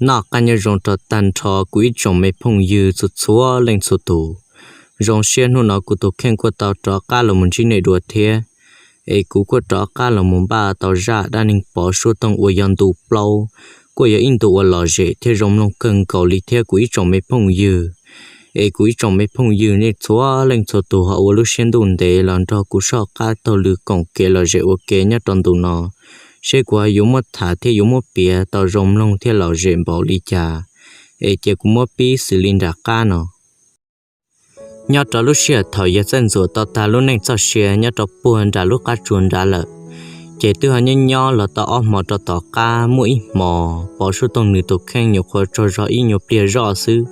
Noj qab nyob zoo rau tag nrho kuv ib tsoom me phooj ywg txhua txhua leej txhua tus. Zoo siab hnub no kuv tus kheej kuj tau rov qab los mus ntsib nej dua thiab. Es kuv kuj rov qab los mus npaj tau zaj dab neeg Pov Suab Tooj uas yog ntu plaub, kuj yog ib ntu uas lom zem thiab zoo mloog kawg nkaus li thiab kuv ib tsoom me phooj ywg. Es kuv ib tsoom me phooj ywg nej txhua leej txhua tus ho ua lub siab ntuj ntev los nrog kuv soj qab taug lw koom kev lom zem ua ke nyob rau ntu no, seb kuv ho yuav muab tham thiab yuav muab piav tau zoo mloog thiab lom zem npaum li cas. Es cia kuv muab pib xws li nram qab no. Nyob rau lub sij hawm thaum yawg Txawj Ntxuam tau tag lub neej txoj sia nyob rau puag nram lub qab tsuas nrad lawm, ces twb ho nyob nyob los tau ob hmo rau tom qab muaj ib hmos Pov Suab Tooj nws tus kheej nyuam qhuav tsaug zog ib nyuag pliag zoj xwb.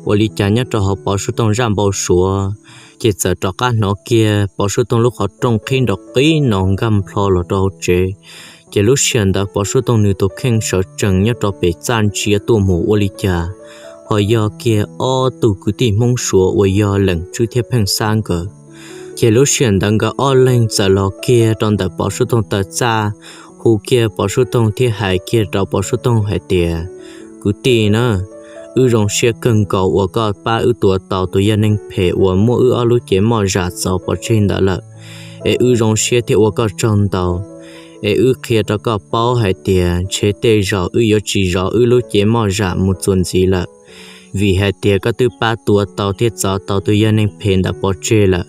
Ua li cas nyob rau hauv Pov Suab Tooj zaj npau suav, ces txawm rov qab hnov kiag Pov Suab Tooj lub qhov rooj qhib nrov qib no nkag nplho los rau hauv tsev. Ces lub sij hawm ntawd Pov Suab Tooj nws tus kheej sawv tsees nyob rau pem txaj ntsia tuaj mus ua li cas ho yog kiag ob tug kwv tij Hmoob Suav uas yog Leem Tswb thiab Pheej Xab nkawd. Ces lub sij hawm ntawd nkawd ob leeg txawm los kiag rau ntawm Pov Suab Tooj taw txaj, hu kiag Pov Suab Tooj thiab hais kiag rau Pov Suab Tooj hais tias, Kwv tij na, wb zoo siab kawg nkaus uas koj pab wb tua tau tus yog neeg phem uas muab wb ob lub cev moj zam txov pov tseg ntawd lawm. Es wb zoo siab thiab ua koj tsaug ntau. Es wb qhia rau koj paub hais tias ntshe tej zaum wb yuav tsis zov wb lub cev moj zam mus txuas ntxiv lawm, vim hais tias koj twb pab tua tau thiab txov tau tus yog neeg phem ntawd pov tseg lawm.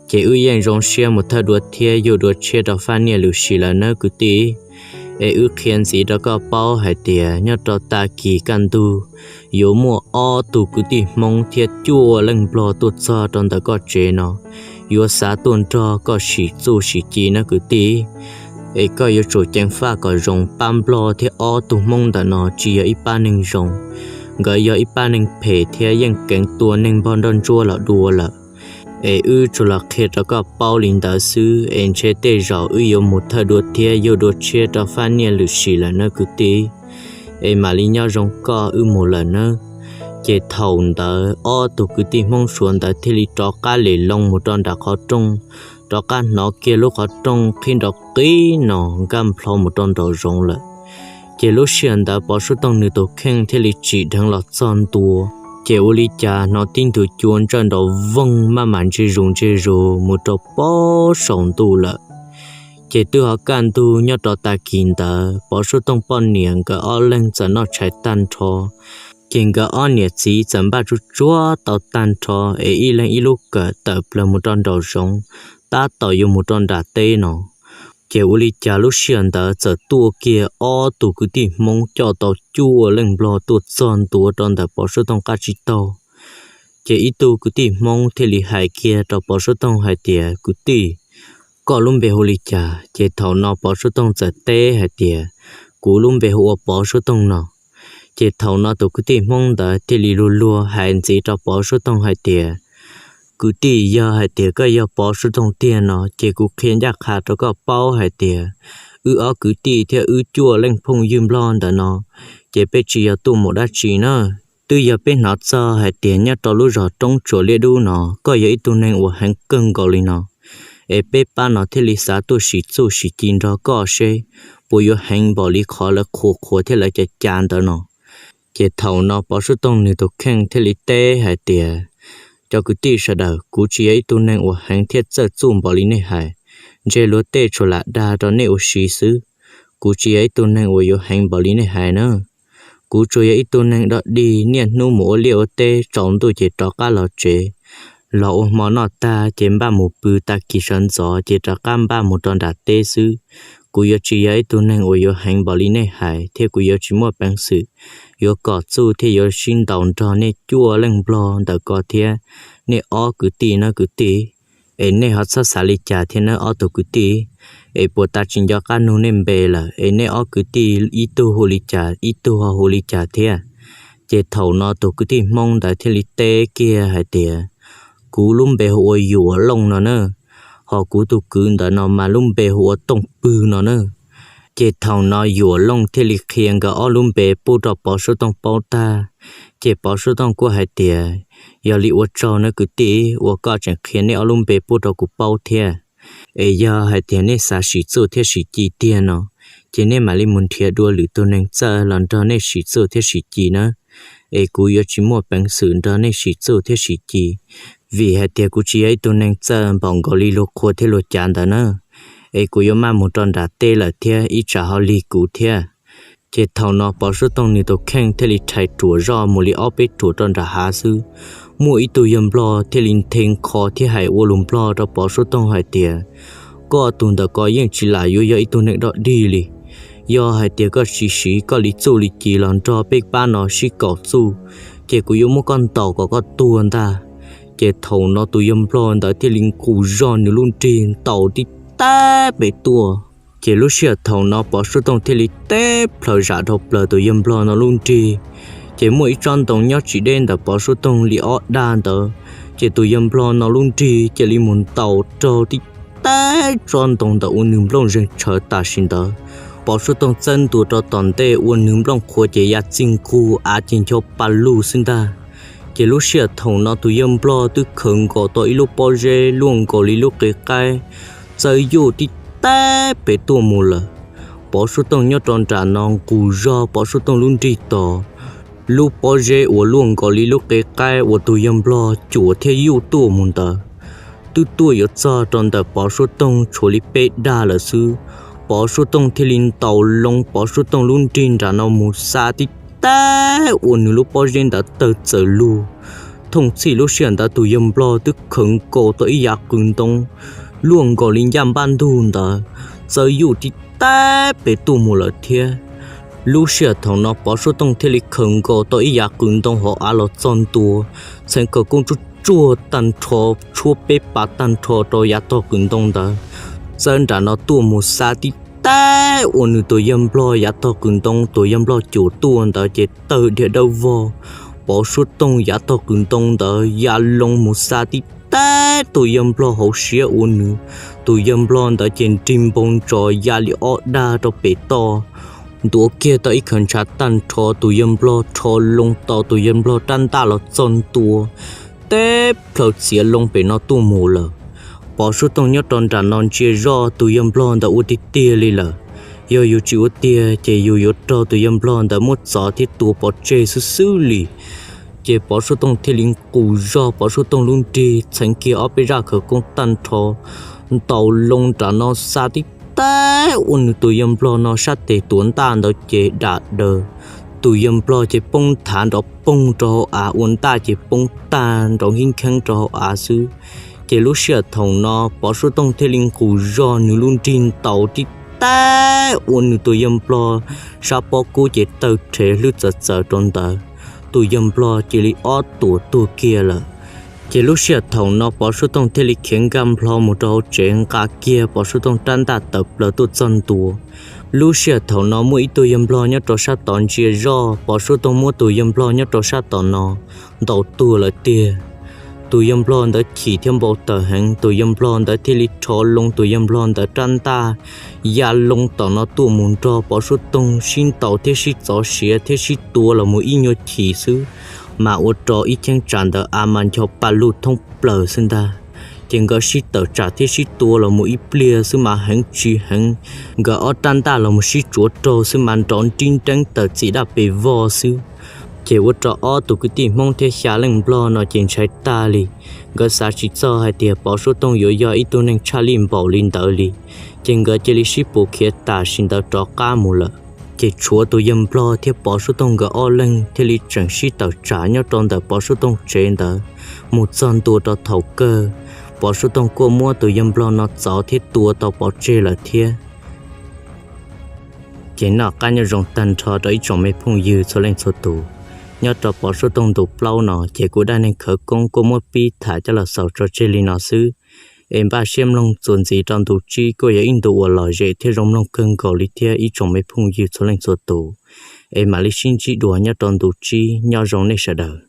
Ces wb yeej zoo siab mus thawj dua thiab yug dua tshiab rau faj niaj lwm sim lawm nawb kwv tij. Es wb qhia ntxiv rau koj paub hais tias nyob rau tag kis kaj ntug yuav muaj ob tug kwv tij Hmoob thiab cuaj leej Nplog tuaj txog rau ntawm koj tsev no, yuav xav tuaj nrog koj sim txuj sim ci nawb kwv tij. Es koj yuav tsum ceev faj kom zoo, pab Nplog thiab ob tug Hmoob ntawm no tsis yog ib pab neeg zoo, nkawd yog ib pab neeg phem thiab yeej keev tua neeg npog nroj ntsuab los dua lawm. Es wb tsuas los qhia rau koj paub li ntawd xwb, es ntshe tej zaum wb yuav mus thawj dua thiab yug dua tshiab rau faj niaj lwm sim lawm nawb kwv tij. Es mam li nyob zoo koj, wb mus lawm nawb. Ces thaum ntawd ob tug kwv tij Hmoob Suav ntawd thiaj li rov qab lem loo mus rau nram qhov rooj, rov qab hnov kiag lub qhov rooj qhib nrov qib no nkaj nplho mus rau nraum zoov lawm. Ces lub sij hawm ntawd Pov Suab Tooj nws tus kheej thiaj li tsim dheev los txog ntua, ces ua li cas hnov tib ntug cua ntsawj nrov voog maj mam ntse zus ntse zus mus rau pem saum ntuj lawm. Ces twb ho kaj ntug nyob rau tag kis ntawd Pov Suab Tooj poj niam nkawd ob leeg txawm noj tshais tag nrho, ces nkawd ob niam txiv txawm npaj tsuj tsuag tau tag nrho, es ib leeg ib lub kawm tawm plaws mus rau nraum zoov, tab tom yuav mus rau nram teb no. Ces ua li cas lub sij hawm ntawd txawm tuaj kiag ob tug kwv tij Hmoob coj tau cuaj leej Nplog tuaj txog ntua rau ntawm Pov Suab Tooj qab tsib taug. Ces ib tug kwv tij Hmoob thiaj li hais kiag rau Pov Suab Tooj hais tias, Kwv tij, koj lub npe hu li cas? Ces thaum no Pov Suab Tooj txawm teb hais tias, Kuv lub npe hu ua Pov Suab Tooj no. Ces thaum no tus kwv tij Hmoob ntawd thiaj li luag luag hais ntxiv rau Pov Suab Tooj hais tias, Kwv tij, yog hais tias koj yog Pov Suab Tooj tiag no ces kuv qhia ncaj qha rau koj paub hais tias wb ob kwv tij thiab wb cuaj leej phooj ywg Nplog ntawm no ces peb tsis yog tuaj mus dab tsi na. Twb yog peb hnov txog hais tias nyob rau lub zos Roob Tsuas Liab Dub no koj yog ib tug neeg uas heev kawg nkaus li no, es peb pab no thiaj li xav tuaj sim txuj sim ci nrog koj seb puas yuav heev npaum li qhov lawv qhuas qhuas thiab lawv cav cav ntawd no. Ces thaum no Pov Suab Tooj nws tus kheej thiaj li teb hais tias, Cov kwv tij sawv daws, kuv tsis yog ib tug neeg uas heev thiab txawj txuj npaum li nej hais. Ntshe luag tej tsuas lam dag rau nej ua si xwb. Kuv tsis yog ib tug neeg uas yuav heev npaum li nej hais na. Kuv tsuas yog ib tug neeg dog dig, niaj hnub mus ua liaj ua teb, tsaus ntuj ces rov qab los tsev, los ua hmo noj tag ces npaj mus pw, tag kis sawv ntxov ces rov qab npaj mus rau nram teb xwb. Kuv yuav tsis yog ib tug neeg uas yuav heev npaum li nej hais, thiab kuv yuav tsis muaj peev xwm yuav kom txuj thiab yuav sib ntaus nrog nej cuaj leej Nplog ntawm ko thiab nej ob kwv tij nawb kwv tij. Es nej ho txhob xav li cas thiab nawb ob tug kwv tij. Es puas tas tsis nco qab nug nej npe lawm, es nej ob kwv tij ib tug hu li cas, ib tug ho hu li cas thiab? Ces thaum no tus kwv tij Hmoob ntawd thiaj li teb kiag hais tias, Kuv lub npe hu ua Yuam Looj no na, ho kuv tus kwv ntawd no mas lub npe hu ua Tooj Pwg no na. Ces thaum no Yuam Looj thiaj li qhia nkawd ob lub npe pub rau Pov Suab Tooj paub tag, ces Pov Suab Tooj kuj hais tias, Yog li ua tsaug nawb kwv tij uas koj tseem qhia nej ob lub npe pub rau kuv paub thiab. Es yog hais tias nej xav sim txuj thiab sim ci tiag no, ces nej mam li mus nrhiav dua lwm tus neeg txawj los nrog nej sim txuj thiab sim ci nawb. Es kuv yuav tsis muaj peev xwm nrog nej sim txuj thiab sim ci, vim hais tias kuv tsis yog ib tug neeg txawj npaum nkaus li luag qhua thiab luag cav ntawd na. Es kuv yuav maj mus rau nram teb lawm thiab ib tsam ho lig kuv thiab. Ces thaum no Pov Suav Tooj nws tus kheej thiaj li rhais ruam zoj mus li ob peb ruam rau nram hav xwb, muaj ib tug yawg nplog thiaj li nthe nkho thiab hais ua lus nplog rau Pov Suav Tooj hais tias, koj tus ntawm ko yeej tsis lam yuav yog ib tug neeg dog dig li. Yog hais tias koj tsis siv koj li txuj li ci los nrog peb pab no sib kaum txuj, ces kuv yuav muab koj ntaus kom koj tuag ntag. Ces thaum no tus yawg nplog ntawd thiaj li nqus zog nws lub nrig ntaus tib tag pem tuaj. Ces lub sij hawm thaum no Pov Suav Tooj thiaj li teb plhaws zam dhau plaws tus yawg nplog no lub nrig. Ces muaj ib tsob ntoo nyob tsis deb ntawm Pov Suav Tooj li ob dag ntawd, ces tus yawg nplog no lub nrig cia li mus ntaus raug tib tag tsob ntoo ntawm ua nws nplooj zeeg tshawv tam sim ntawd. Pov Suav Tooj txawb ntua rau tom ntej ua nws nplooj qhuav ces ya txij nqug av ces ncho pa lug xwb ntag. Ces lub sij hawm thaum no tus yawg nplog twb khaws nkaus tau ib lub pob zeb luaj nkaus li lub qe qaib, txawb yuj tib tag pem tuaj mus lawm. Pov Suav Tooj nyob rau nram no nqus zog Pov Suav Tooj lub nrig tos, lub pob zeb uas luaj nkaus li lub qe qaib uas tus yawg nplog cuam thiab yuj tuaj mus ntawd twb tuaj yuav txog rau ntawm Pov Suav Tooj tshuav li peb dag lawm xwb. Pov Suav Tooj thiaj li ntaus loo Pov Suav Tooj lub nrig nram no mus xa tib tag ua nws lub pob zeb ntawd tawg txawm lug. Thooj txhij lub sij hawm ntawd tus yawg nplog twb khaws nkaus tau ib yav qws ntoo luaj nkaus li ncaj npab ntug ntawd, txawb yuj tib tag pem tuaj mus lawm thiab. Lub sij hawm thaum no Pov Suav Tooj thiaj li khaws nkaus tau ib yav qws ntoo hauv av los txog ntua, txheev kaw koob tsuj tsuag tag nrho, tshuab peb pas tag nrho rau yav tog qws ntoo ntawd, txawb nram no tuaj mus xa tib tag ua nws tus yawg nplog yav tog qws ntoo tus yawg nplog cuam tuaj ntawd ces tawg dhia dawb vog. Pov Suav Tooj yav tog qws ntoo ntawd ya loo mus xa tib tag tus yawg nplog hauv siab ua nws tus yawg nplog ntawd ces nrig npoo ntsos ya li ob dag rau pem toj, ntuav kiag tau ib khaws ntshav tag nrho, tus yawg nplog rho loo tau tus yawg nplog rab ntaj los txog ntua, teb plhaws txiav loo pem no tuaj mus lawm. Pov Suav Tooj nyob rau nram no ntsia zoj tus yawg nplog ntawd ua tiag tiag li lawm. Yog yus tsis ua tiag ces yus yuav raug tus yawg nplog ntawd muab txov thiab tua pov tseg xwb xwb li. Ces Pov Suav Tooj thiaj li nqus zog Pov Suav Tooj lub nrig txheev kiag ob peb zaj khawv koob tag nrho, ntaus loo nram no xa tib tag ua nws tus yawg nplog no sab tes tuav ntaj ntawd ces dam daws. Tus yawg nplog ces poob nthav nrov poog rau hauv av, ua ntaj ces poob tag nrov nkib nkheeb rau hauv av xwb. Ces lub sij hawm thaum no Pov Suav Tooj thiaj li nqus zog nws lub nrig ntaus tib tag ua nws tus yawg nplog sab pob kub ces tawg rhev hlwb txawv txawv rau ntawd, tus yawg nplog cia li ob tuam tuag kiag lawm. Ces lub sij hawm thaum no Pov Suav Tooj thiaj li khiav nkag nplho mus rau hauv tsev nqa kiag Pov Suav Tooj rab ntaj tawm plaws tuaj txog ntua. Lub sij hawm thaum no muaj ib tug yawg nplog nyob rau sab tod ntsia zoj Pov Suav Tooj muab tus yawg nplog nyob rau sab tom no ntaus tuag lawm tiag. Tus yawg nplog ntawd chim thiab npau taws heev, tus yawg nplog ntawd thiaj li rho loo tus yawg nplog ntawd rab ntaj ya loo tom no tuaj mus nrog Pov Suav Tooj sib ntaus thiab sib txov siav thiab sib tua los mus ib nyuag chim xwb, mas ua rau ib cheeb tsam ntawd a mas ncho pa lug thoob plaws xwb ntag. Ces nkawd sib tawm tsam thiab sib tua los mus ib pliag xwb mas heev tsis heev, nkawd ob rab ntaj los mus sib tsuav raug xwb mas nrov nrib nreeb tawm txim daj pes vog xwb. Ces ua rau ob tug kwv tij Hmoob thiab xya leej Nplog no ces ntshai tag li. Nkawd xav tsis txog hais tias Pov Suav Tooj yuav yog ib tug neeg tshaj lij npaum li ntawd li. Ces nkawd cia li sib pus khiav tam sim ntawd rov qab mus lawm. Ces tshuav tus yawg Nplog thiab Pov Suav Tooj nkawd ob leeg thiaj li tseem sib tawm tsam nyob rau ntawm Pov Suav Tooj tsev ntawd mus txog ntua rau thaum kawg, Pov Suav Tooj kuj muab tus yawg Nplog no txov thiab tua tau pov tseg lawm thiab. Ces noj qab nyob zoo tag nrho rau ib tsoom me phooj ywg txhua leej txhua tus. Nyob rau Pov Suav Tooj ntu plaub no ces kuv Dab Neeg Khawv Koob kuj muab pib tham coj los xaus tso tseg li no xwb. Es npaj siab mloog txuas ntxiv rau ntu tsib kuj yog ib ntu uas lom zem thiab zoo mloog kawg nkaus li thiab ib tsoom me phooj ywg txhua leej txhua tus. Es mam li sib ntsib dua nyob rau ntu tsib, nyob zoo nej sawv daws.